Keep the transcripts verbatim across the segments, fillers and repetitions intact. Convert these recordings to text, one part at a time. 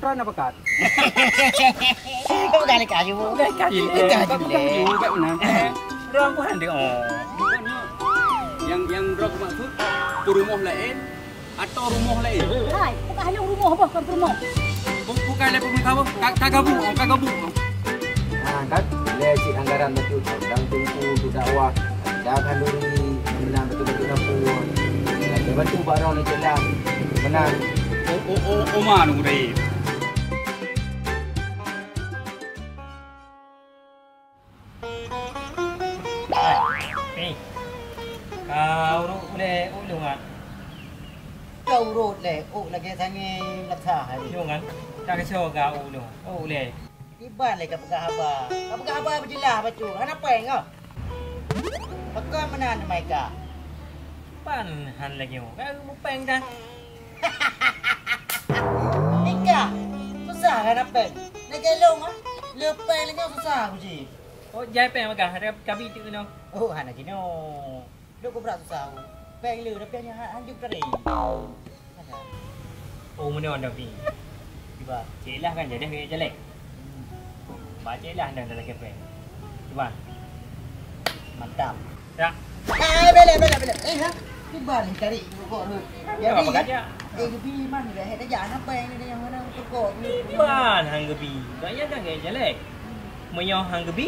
Droeneuh pakat. Kok galak kayu? Galak kayu. Galak kayu. Galak kayu. Galak kayu. Droe pun ada, oh. Yang, yang droe maksud, peurumoh laén atau rumoh laén? Hai, bukan hanya rumoh, bah, bukan peurumoh. Bu-, bukan laén peurumoh, ka, ka gabung, ka gabung. Nah, kan? Lé cit anggaran betul, dan tingku untuk dakwah, dan khanduri, menang betul-betul dapur. Lagi bantu barang ni jelas, menang. Oh, oh, oh, oh, man, urip. Hai, Pi. Ka urot ulèe ôk lôn nyan? Ka urot lé, ôk lagèe sangé laksa hari. Lôn nyan, ka keusoe ka ôk lôn. Ôk ulèe. Kiban lé ka peugah haba. Ka peugah haba beujeulaih bacut. Hana péng ah. Pakon meunan teuma ika? Pan han lagèe nyoe. Ka mupéng dah. Ika, susah kan péng? Lagèe lôn ah. Le péng lé nyoe susah kuji. Oh, jai péng bagah, ada kabi tu keunoe. Oh, hana jinoe. Lôn kubra susah. Péng le, tapi hana hanjeuet tadi. Oh, meunoe dah, Pi. Kiban. Cik Ilah kan jadi keu caleg. Hmm. Ba Cik Ilah dah dalam kepeng. Kiban. Mantap. Ya. Eh, belek, belek, belek. Eh, ha? Kiban cari rukok tu. Ya, jadi, apa ya? Kerja? Eh, Gebi, man, dah, dah, dah, apa yang dia yang mana rukok tu? Kiban, hang Gebi. Kau ya dah keu caleg. Meunyoe hang Gebi,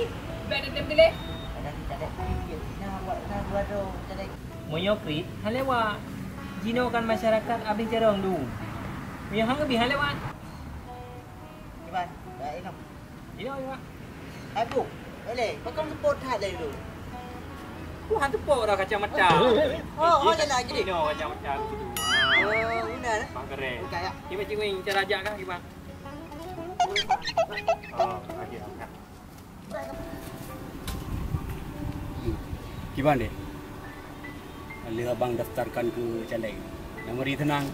bèk teutem teuléh. Ada si caleg. Nah, buat, nah, buat tu, caleg. Meunyoe kriet, han lewat. Jinoe kan masyarakat abéh carông du. Meunyoe hang Gebi han lewat. Kiban, dah inong. Inong, inong. Hai, Bu. Boleh, pakon seupôt that lé dulu. Ku han seupôt dah kacamata. Oh, oh, jalan jadi. Inong kacamata aku tu. Oh, benar. Bang keren. Buka ya. Kiban, Cik Wing, cara ajak kah, Kiban? Oh, lagi angkat. Kiban deh? Lheueh abang daftarkan keu caleg. Nama ri tenang.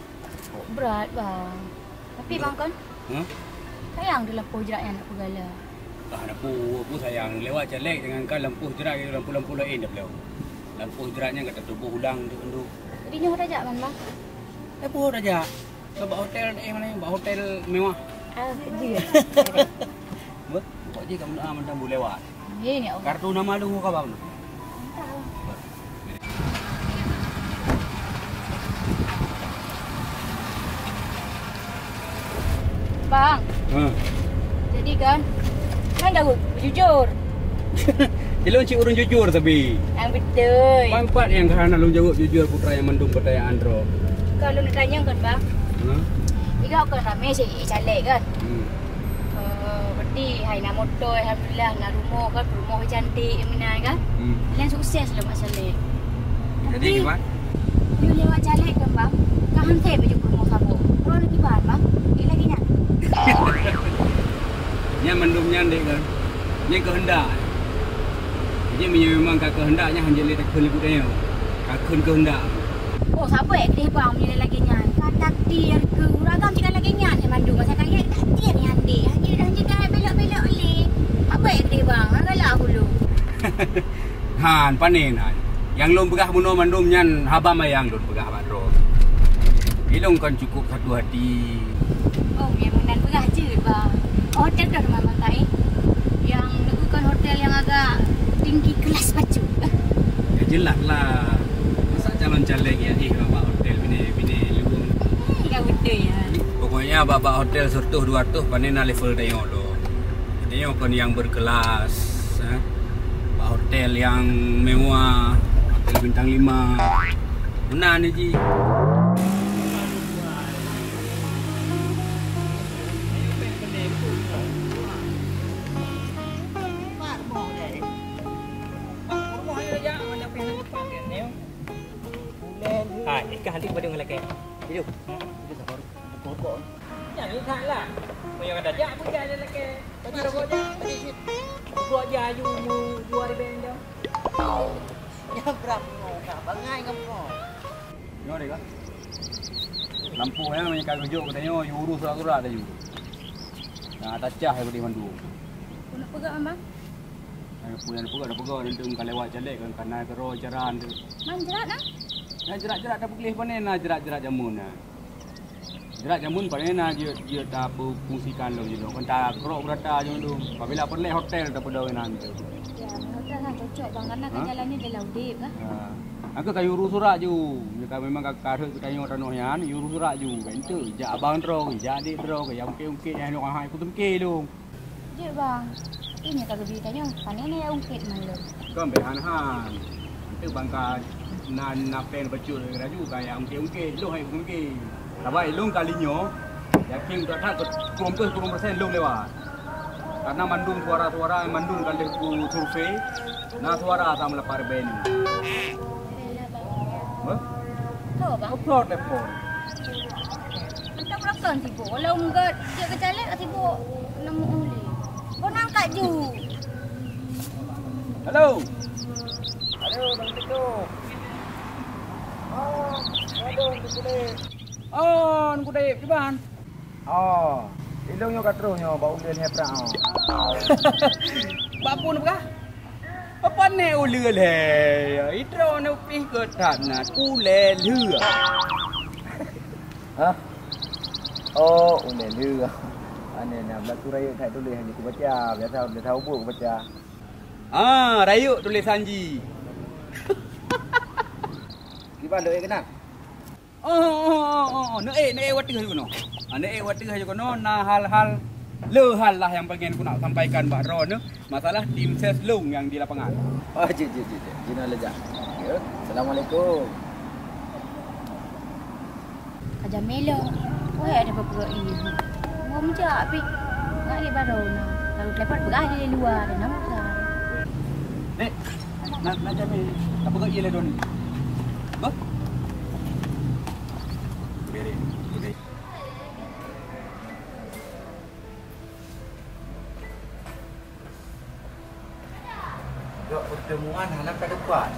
Berat, Bang. Tapi, Bang, kan? Hah? Sayang di lampôh jerat nyan nak peugala. Ah, hana peue, peue sayang. Lewat caleg, jangankan lampôh jerat, lampôh-lampôh laén dah beliau. Lampôh jerat nyan ka tatuboh ulang tu, tu. Jadi nyoe tajak, Bang, Bang? Eh, peue tajak? Ka bak hotel, eh, mana, bak hotel mewah. Ah, jeuet. Beuh, kok jih kamoe doa mantong bu lewat. Amin, ya Allah. Kartu nama lu ka bang? Bang. Ha. Jadi kan, kan dah jujur. Ilôn cit ureueng jujur sabe. Nyang beutôi. Ban pat nyang ka hana lôn jaweueb jujur putra nyang mandum peutanyaan droe. Ka lôn tanyong kon, Bang. Ha? Iga kon ramé si caleg kan? Hmm. Eh, berarti hai na moto, alhamdulillah, na rumoh kan, rumoh cantik, meunan kan? Hmm. Lain sukses lah Mak Saleh. Jadi, tapi, gimana? Nyoe lewat caleg kan, Bang? Ka han sép baju peurumoh saboh. Droeneuh kiban, Bang? Eh, lagèe nyan. Nyan mandum nyan dek kan. Nyan keuheundak. Jadi meunyoe memang ka keuheundak nyan hanjeuet lé takheun lé buet tanyoe. Ka kheun keuheundak. Oh, saboh deh, Bang, meunyoe lagèe nyan. Ka takdir keu ureueng agam cit ka lagèe nyan, nyan mandum. Masa kaya takdir nyan deh. Hanjeuet, hanjeuet ka belok-belok lé. Saboh deh, Bang. Hana galak aku lôn. Han, pane na. Nyang lôn peugah bunoe mandum nyan haba manyang lôn peugah bak droe. Ilôn kan cukup satu hati. Oh, nyang meunan peugah jeuet, Bang. Hotel dah teuma mantap, eh. Nyang neuk kon hotel nyang agak tinggi kelas bacut. Ya, jelas lah. Masa calon caleg ya, eh, bak hotel bini, bini luwung. Hmm, ya betul ya. Pokoknya bak, bak hotel seratus dua ratus pane na level tanyoe lom. Tanyoe kon nyang berkelas, eh. Bak hotel nyang mewah, hotel bintang lima. Meunan ji. Hai, ikah hati pada ngelakèe. Hidup. Hidup sabar. Rokok. Nyan that lah. Meunyoe ka tajak, peugah lé lakèe. Tadi rokok jih, tadi cit. Rokok jih aju mu dua ribèe dah. Nyan bram nyoe, ka bangai ngon nyoe. Nyoe deh, Kak. Lampôh nyan meunyoe ka geujok geutanyoe, yue urus surat-surat laju. Nah, tacah laju mandum. Keuneuk peugah, Bang? Nyang peue nyang peugah, dah peugah, nanti ka lewat caleg kan, ka na keudroe jaran tu. Man jerat, nah? Nah, jerat-jerat dah peugleh panen, nah, jerat-jerat jameun, nah. Gerak jameun pane na jeuet, jeuet tapeufungsikan lom jinoe. Kon takrok beurata jinoe tu. Apabila peureulèe hotel tapeudong inan tu. Ya, hotel kan cocok bang, karena kan jalannya jalan udip kan. Ha. Aku ka yue urus surat ju. Meunyoe ka memang ka, ka rhot geutanyoe tanoh nyan, yue urus surat ju. Bèk enteuk jak abang droe, jak adék droe, jak ungkét-ungkét nyan, hai kuteungké lôn. Jeuet bang, ini ka geubri tanyoe, pane na ungkét man lôn. Kon bèk han-han. Enteuk bang ka na, na péng bacut laju ka ya ungkét-ungkét, lôn hai ungkét. Sabab lôn kali nyoe yakin that-that keu sikureueng ploh sikureueng persen lôn lewat. Karena mandum suara-suara mandum ka lheueh kusurvei, na suara sama lapar band. Hah? Halo, bang. Upload telepon. Entah belakang sibuk. Walau enggak cek ke caleg sibuk nemu uli. Kau nangkat ju. Halo. Halo, Bang Tito. Ah, aduh, Tito. Oh, Teungku Dayeb, kiban? Oh, ilong nyoe ka troh nyoe bak uleuen he prak oh. Bak pun peugah? Apa ni uleuen he? Idroe neupih keu that na ulèe lheueh. Hah? Oh, ulèe lheueh. Aneh na belaku rayeuk that tuléh hana kubaca, biasa biasa ubuk kubaca. Ah, rayeuk tulésan jih. Kiban dok eh keunan? Oh, oh, oh, oh, oh. Neuék, neuék watèe keunoe. Ah, neuék watèe keunoe, na hal-hal, le hal lah nyang pengen ku nak sampaikan bak droeneuh, masalah tim ses lôn nyang di lapangan. Oh, jeuet, jeuet, jeuet, jeuet. Jinoe lé jak. Ya. Assalamualaikum. Ka jamé lom. Wah, ada peue-peue ié. Mau meujak pih. Ngat lé baroe na. Lalu telepon peugah di luwa, ada nama peugah. Dek, na, na jamé. Apa kau ié lé don? Bah? Beri, beri. Dok pertemuan hana ka dapat.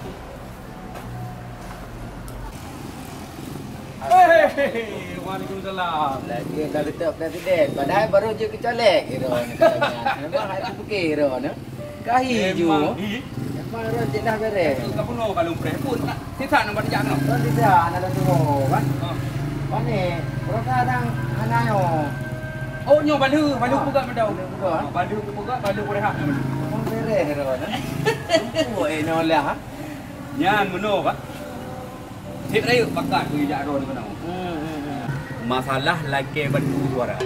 Hei, waalaikumsalam. Lagi ka geutok presiden, padahai baru jeuet keu caleg, kira ni katanya. Memang hai kupikir, kira ni. Kahi ju. Memang, hi. Memang orang cek dah beres. Ka bunoe ka lôn preh pun. Sisa nang bak jak noh. Kan sisa, anak dah tuho, kan? Ha. Pane, berosa dang hana nyoe. Oh, nyoe balu, balu peugah medau. Balu peugah, ha? Balu peugah, balu berehat nyoe balu. Memang beres dah, kan? Empuk, eh, nyoe lah, ha? Nyan meunoe, Pak. Sip rayeuk pakat keu jak droe keunoe. Hmm, hmm, hmm. Masalah lakèe bantu suara.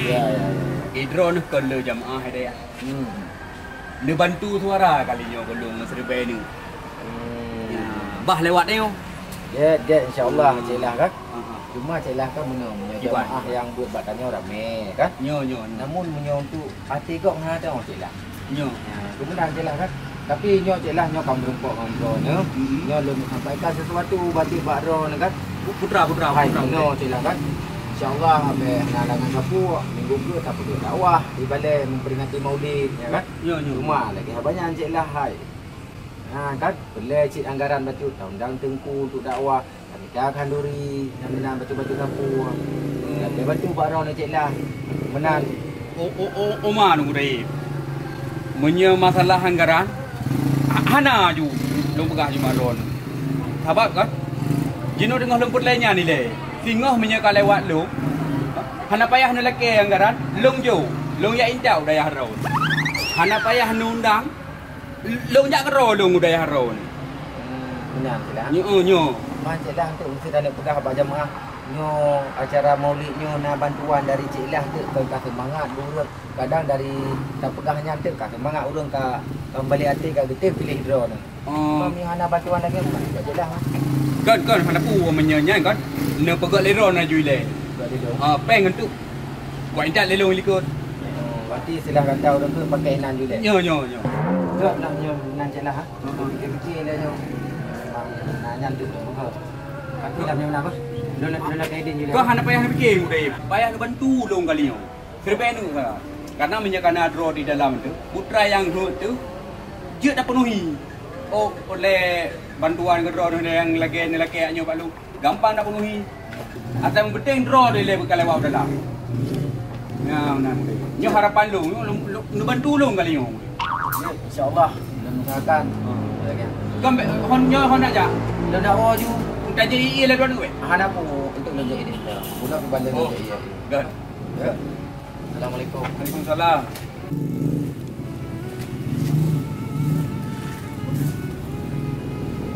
Ya, ya, ya. Eh, droe nyoe kon le jamaah hidayah. Hmm. Neubantu suara kali nyoe gohlom ngon siribèe nyoe. Hmm. Ya, bah lewat nyoe. Gèt, gèt, insya Allah, Cik Lah, kan? Ha, ha. Cuma Cik Lah kan meunoe, meunoe jamaah nyang buet bak tanyoe ramè, kan? Nyoe, nyoe, nyoe. Namun meunyoe untuk até gob hana teuh, Cik Lah. Nyoe. Ya, keumudian Cik Lah, kan? Tapi nyoe Cik Lah, nyoe ka meurumpok ngon droeneuh. Hmm. Nyoe lôn sampaikan sesuatu bak, bak droeneuh, kan? Putra, putra, putra. Hai, putra, nyoe Cik Lah, kan? Insya Allah, abéh na halangan sapeue, minggu keue tapeudong dakwah di balè memperingati Maulid, ya kan? Nyo, nyo. Cuma lagèe haba nyan Cik Lah hai. Ha kan, peureulèe cit anggaran bacut taundang teungku untuk dakwah, tamita khanduri, nyang meunan bacut-bacut sapeue. Lagèe bacut bak droeneuh Cik Lah. Meunan. O, o, o, Oma nunggu dayé. Meunyoe masalah anggaran, ha-, hana ju lôn peugah ju bak droeneuh. Sabab kan, jinoe teungoh lôn peureulèe nyan ilèe. Singoh meunyoe ka lewat lôn, hana payah neulakèe anggaran, lôn jok, lôn jak intat u dayah droe. Hana payah neuundang, lôn jak keudroe lôn u dayah droe nyoe. Hmm, meunan Cik Lah. Nyoe, nyoe. Mah Cik Lah, untuk meusti taneuk peugah bak jamaah, nyoe acara Maulid nyoe na bantuan dari Cik Lah teuk, kon ka seumangat ureueng. Kadang dari tapeugah nyan teuk ka seumangat ureueng ka, ka meubalek até ka geutem piléh droeneuh. Oh. Cuma meunyoe hana bantuan lagèe nyan, tak jeulaih, ha. Kan, kan, hana peue meunyoe nyan kan. Neupeugöt lé droeneuh ju ilèe. Peugöt lé droeneuh. Ah, péng untuk buat intat lé lôn likot. Oh, berarti istilah kata ureueng tu pakai inan ju ilèe. Nyo, nyo, nyo. Gèt lah nyoe nan jeulaih, ha. Hmm. Pikir-pikir lé nyoe. Nah, nyan tu, ha. Tapi lah nyoe apa? Lôn, lôn nak kaidin ju ilèe. Kau hana payah pikir, Udai. Payah neubantu lôn kali nyoe. Siribèe nyoe ka. Karena meunyoe ka na droe di dalam tu, putra nyang rhot tu jeuet tapeunuhi. Oh, oleh bantuan keu droe nyang lagèe, nyang lagèe nyoe bak lôn, gampang tapeunuhi. Asai meupeunteng droe dilèe beukalewat u dalam. Nyan, nyan. Nyoe harapan lôn, nyoe lôn, lôn, neubantu lôn kali nyoe. Ya, insya Allah, lôn usahakan. Ha. Kan, hon nyoe hon nak jak? Lôn nak woe ju. Tajak ie lé droe nyoe. Hana peue, untuk Pula kembali. Oh, lagi, ya. Gan. Ya. Assalamualaikum. Waalaikumsalam.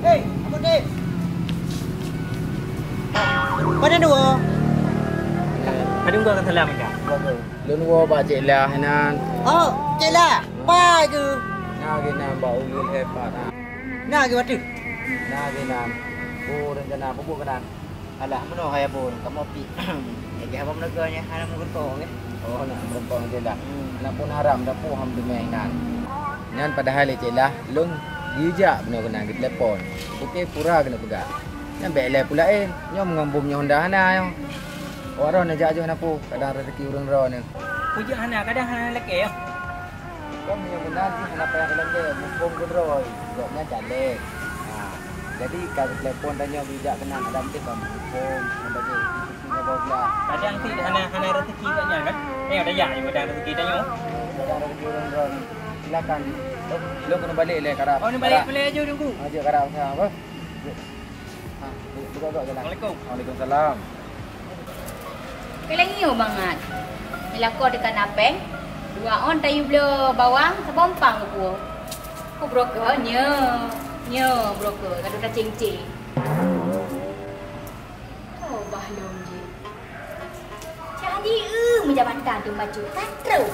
Hei, apa ni? Mana dua? Ada orang salam, Kak. Lôn woe bak Cik Lah nan. Oh, Cik Lah. Pai keuh? Na geuh nan bak ulôn hebat na. Na geuh bateue? Na geuh nan. Oh, rencana peue keunan? Alah, meunoe hai Abon, kamoe pih. Lagèe haba meureuka nyan hana meugeutong, eh. Oh, hana meugeutong Cik Lah. Hmm. Hana pun haram, dak pun ham teumé nan. Nyan padahai lé Cik Lah, lôn geujak bunoe keunan geutelepon. Oke, pura keuneuk peugah. Nyan bèk lé peulaén, nyoe meungon bom nyoe honda hana nyoe. Awak droe neujak jok na peue, kadang rezeki ureueng droe nyoe. Peujak hana, kadang hana lakèe, ya. Kon meunyoe meunan jih hana payah lagèe, muphom keudroe, gobnyan caleg. Ha, jadi ka geutelepon tanyoe geujak keunan, Adam teuh ka muphom, ngon bajèe, isi ngon boh glah. Kadang cit hana, hana rezeki kat nyan kan? Nyoe dah yak, yu kadang rezeki tanyoe. Kadang rezeki ureueng droe ni. Silakan. Oh, lôn keuneuk balek lé, karap. Oh, ni balek, balek aju dulu. Ha, jeuet karap sa, apa? Ha, buka-buka jalan. Assalamualaikum. Waalaikumsalam. Keuleungieu bangat. Meulakoe teuka na péng, dua ôn tayue bloe bawang, saboh umpang geupuwoe. Ku broker nyoe, nyoe broker, ka dua taceng-ceng. Oh, bah lôn jih. Cak Haji, eu, meujabatan tu maju, ka trok.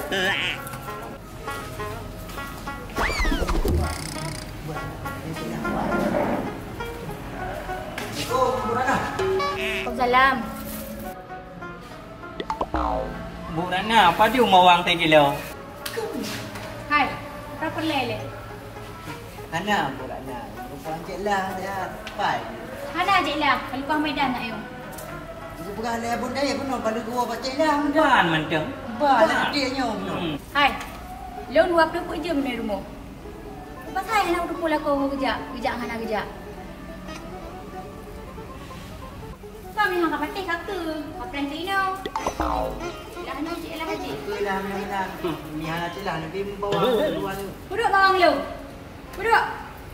Waalaikumsalam. Bu Ratna, padum bawang teuh kilo? Hai, ka peureulèe lé. Hana, Bu Ratna. Rupa Cik Lah, ya. Pai. Hana, Cik Lah. Leupah Medan nak yum. Ibu peugah lé Abon Dayah bunoe, bak leugoe bak Cik Lah, mantong. Ban mantong. Ban, ban. Adik nyoe bunoe. Hmm. Hai. Lôn dua ploh peuet jeuem di rumoh. Lepas hai hana kuteupeu lakoe geujak, geujak hana geujak. Kami hana patéh kaka, kaplan Cina. Cik Lah nyoe, Cik Lah Haji. Keu lah, meunan-meunan. Hmm, mi hana Cik Lah, lebih membawa keluar tu. Peuduek bawang lôn. Peuduek.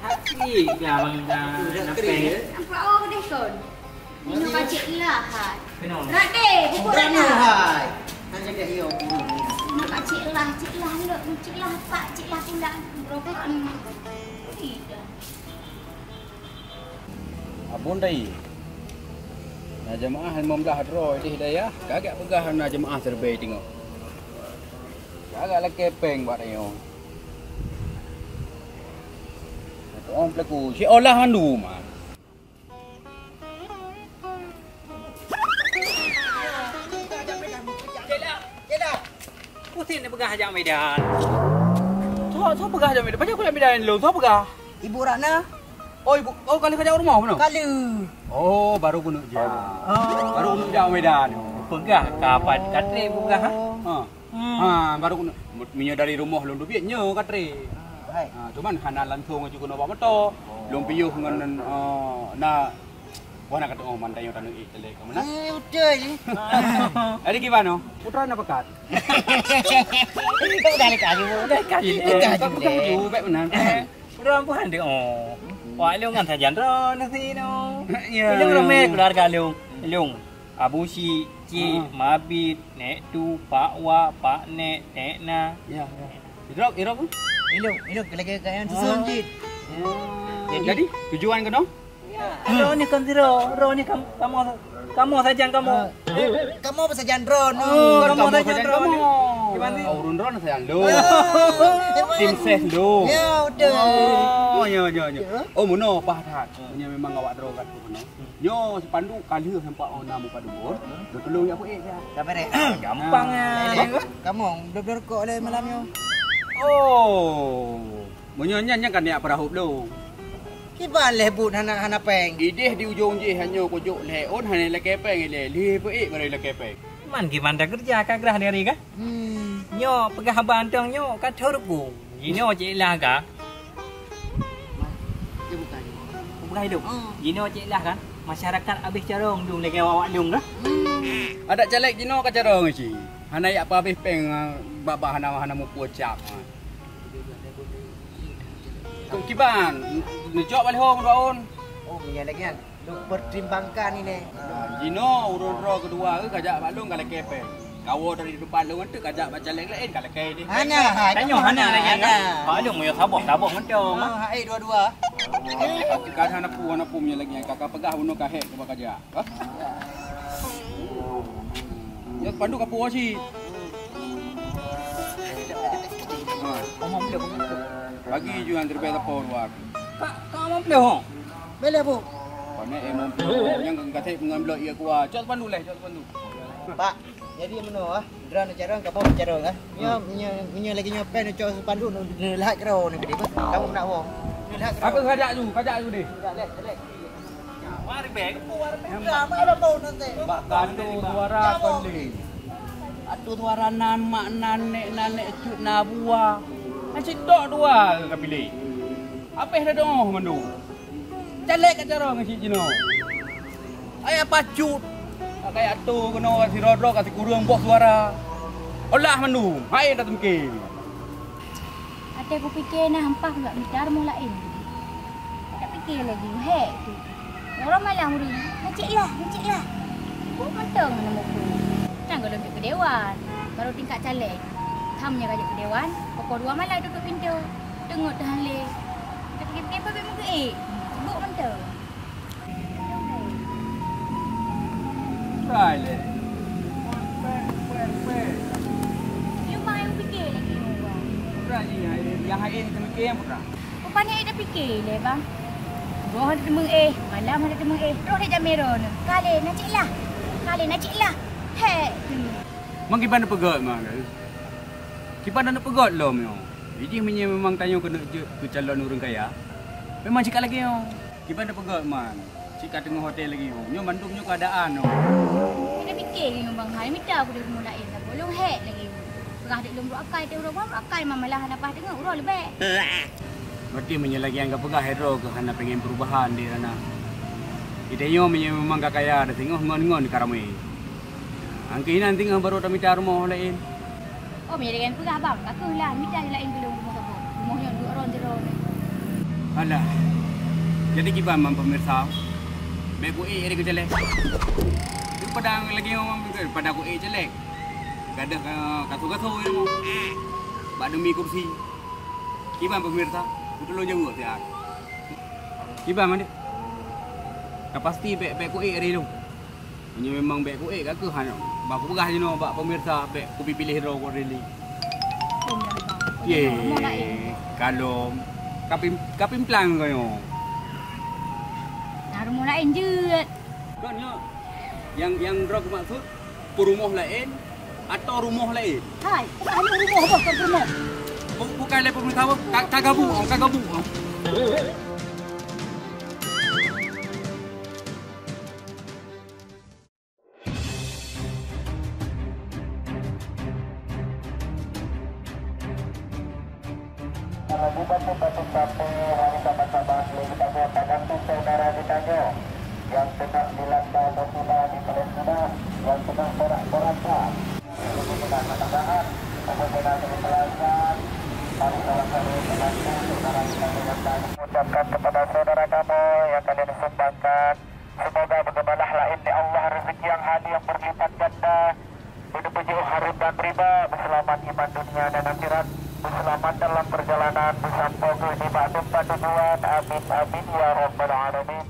Hati lah bang dah. Udah kering, ya? Nampak awak pedih kon. Ini ka Cik Lah, hai. Kenapa? Rat deh, pupuk dah. Hai. Hanya dah yo. Ini ka Cik Lah, Cik Lah ni, Cik Lah pak, Cik Lah pula. Berobat. Tidak. Abon Dayah. Na jeumaáh limong blaih droe idéh dayah, ka geupeugah na jeumaáh siribèe teungoh. Ka geupeulakèe péng bak tanyoe. Tu'oh peulaku, si'olah mandum, ah. Pusing neupeugah jak Medan. Soe, soe peugah jak Medan? Pajan kulak Medan lôn, soe peugah? Ibu Ratna. Oh, ibu, oh, ka lheueh ka jak rumoh bunoe? Ka lheueh. Oh, baru keuneuk jak. Oh. Baru keuneuk jak Medan. Peugah kapan ka trép peugah, ha? Oh. Ha. Hmm. Ha, baru keuneuk, meunyoe dari rumoh lôn teubiet nyoe ka trép. Ah, hai. Ha, cuman hana langsong aju keunoe bak moto. Oh. Lôn piôh ngon, eh, na Wah, na ka teu'oh man tanyoe taneuk ék teuléh kamoe na. Eh, beutôi jih. Jadi gimana? Putra na pakat? Udah dekat je, Bu. Udah dekat je. Udah dekat je, Bu. Baik benar. Udah ampuhan deh. Oh. Wah, lu ngan sajan ro nasi no. Ya. Lu ramai keluarga lu. Lu Abu Syik, Cik, Mabit, Nek Tu, Pak Wak, Pak Nek, Nek Na. Ya, ya. Irok, irok. Ilok, ilok lagi kat yang susun jit. Jadi, jadi tujuan keunoe? Ya, droeneuh kon sidroe, droeneuh kam-, kamoe, kamoe sajan kamoe. Ah, kamoe peusajan droeneuh. Oh, kamoe sajan droeneuh. Gimana? Oh, ureueng droeneuh sajan lôn. Ah, tim ses lôn. Ya, betul. Oh, ya, ya, ya. Oh, meunoe paih that. Meunyoe memang awak droe kat keunoe. Nyoe sipanduk ka lheueh sampoe na meupadubon. Lôn tulông jak peuék siat. Sabar, eh. Gampang ah. Kamoe, dua-dua rukok lé malam nyoe. Oh. Meunyoe nyan, nyan ka neujak peurahop lôn. Kiban lhèe buet hana, hana péng. Idéh di ujong jih hanyoe kujok lhèe ôn hana lakèe péng ilèe, lheueh peuék baru lakèe péng. Man kiban takeureuja ka grah dari kah? Hmm. Nyoe peugah haba antong nyoe ka thô ruku. Jinoe Cik Ilah ka. Dia bukan. Peugah ilông. Hmm. Jinoe Cik Ilah ka. Masyarakat abéh carông dum lagèe awak lông ka. Hmm. Adak caleg jinoe ka carông cit. Hana yak peuhabéh péng, ah, bak-bak hana, hana muphom cap. Kok kiban, neucok bak lhèe ôn, dua ôn. Oh, meunyo lagèe nyan. Untuk pertimbangkan ini. Ah, jinoe ureuëng droe keudua kajak bak lôn ka lakée péng. Kawoe dari depan lôn teuk kajak bak caleg laén ka lakée deh. Hana, tanyoe hana lagée hana. Bak lôn meunyoe saboh, saboh mantong. Ah, hai dua-dua. Ka hana peue, hana peue meunyoe lagée nyan. Ka, ka peugah bunoe ka hék keuba kajak. Hah? Ya, pandu ka peue cit. Ha. Bagi juan terbang tepo dua. Ka, ka among pleh ho. Beleh, Bu. Pane eh mong pleh. Nyang ka katek ngon blok iya kuah. Cok pandu leh, cok pandu. Pak, jadi meunoe ah. Droeneuh carông, kamoe carông ah. Nyoe, nyoe, nyoe lagée nyoe pen cok pandu neulat keudroe ni gede. Kamoe nak woe. Neulat keudroe. Apa kajak ju, kajak ju deh. Bak kadu suara kon lé. Atu suara nan mak nan nek nan nek cut na buah. Kan sitok dua ka piléh. Habéh dah doh mandum. Caleg ka carông cit jinoe. Ayah pacut. Kaya tu kena sidroe-droe ka sikureueng boh suara. Olah mandum. Hai dah teumike. Até kupike na hampah bak mita rumoh laén. Tapike laju hék tu. Uroe malam ureueng, "Nacik lah, nacik lah." Buet mantong na muphom. Nyan gohlom jeuet keu dewan, baru tingkat caleg. Tham nyan ka jeuet keu dewan, pokok dua malam tutup pintoe. Teungoh teuhan lé. Tapike-pike pabék meugeue. Sibuk mantong. Rai lé. Pek, pek, pek. Di rumah yang fikir lagi orang. Rai ni, yang hari ni fikir yang pernah. Rupanya dia fikir lé, bang. Roh ada temen eh, malam ada temen eh. Roh dia jamé roh ni. Kali nak cik lah. Kali nak cik lah. Hek. Mang kiban peugah mang. Kiban na peugah lom nyoe. Jih meunyoe memang tanyoe keuneuk jeuet keu calon ureueng kaya, memang cit ka lagée nyoe. Kiban na peugah man, cit ka teungoh watée lagée nyoe. Nyoe mandum nyoe keuadaan nyoe. Hana pike lé ngon Bang Hai, mita aku dari rumoh laén, saboh lôn hék lagée nyoe. Peugah dek lôn brok akai, teuh uroe brok akai, ma malah hana paih teungoh uroe leubeh. Berarti meunyoe lagée nyang kapeugah, Hetro keuh hana pengen perubahan di Rana. Di tanyoe meunyoe memang ka kaya, da singoh ngon-ngon ka ramé. Angkeuh inan singoh barô tamita rumoh laén. Oh, meunyoe lagée peugah, Bang, ka keuh lah, mita laén keu lôn rumoh saboh. Rumoh nyoe duek ron sidroe nyoe. Alah. Jadi kiban man pemirsa, bék ku ék lé keu caleg. Daripada lagée nyoe, daripada ku ék caleg. Gadoh ka, kaso-kaso ilmu. Bak demi kursi. Kiban pemirsa, beutôi lôn jaweueb siat. Kiban mandé. Ka pasti bék, bék ku ék lé lôn. Meunyoe memang bék ku ék, ka keuh hana. Bah kupeugah jinoe bak pemirsa, bék kupiléh droe ku lé. Ye, kalom. Kapim, kapimplang kau nyoe. Nah, rumoh laén jeuet. Kon nyoe. Yang, yang droe kumaksud, peurumoh laén atau rumoh laén? Hai, anu rumoh boh, kon peurumoh. Bu-, bukan lé pemerintah boh, ka, ka gabu, oh, ka gabu, oh. Kalau dibantu-bantu sampai hari sama-sama boleh kita buat pada saudara kita nyoe yang sedang dilanda musibah di Palestina, yang sedang porak-poranda. Kemungkinan kebelahan, kemungkinan kekerasan, mari sama-sama membantu saudara kita dengan baik. Ucapkan kepada saudara kamu yang kalian sumbangkan, semoga bergemalah lain di Allah rezeki yang hal yang berlipat ganda. Beuteupeujeuh hareuem dan riba, beuselamat iman dunia dan akhirat, beuselamat dalam perjalanan, beusampoe geuh nibak teumpat tujuan. Amin, amin, ya rabbal alamin.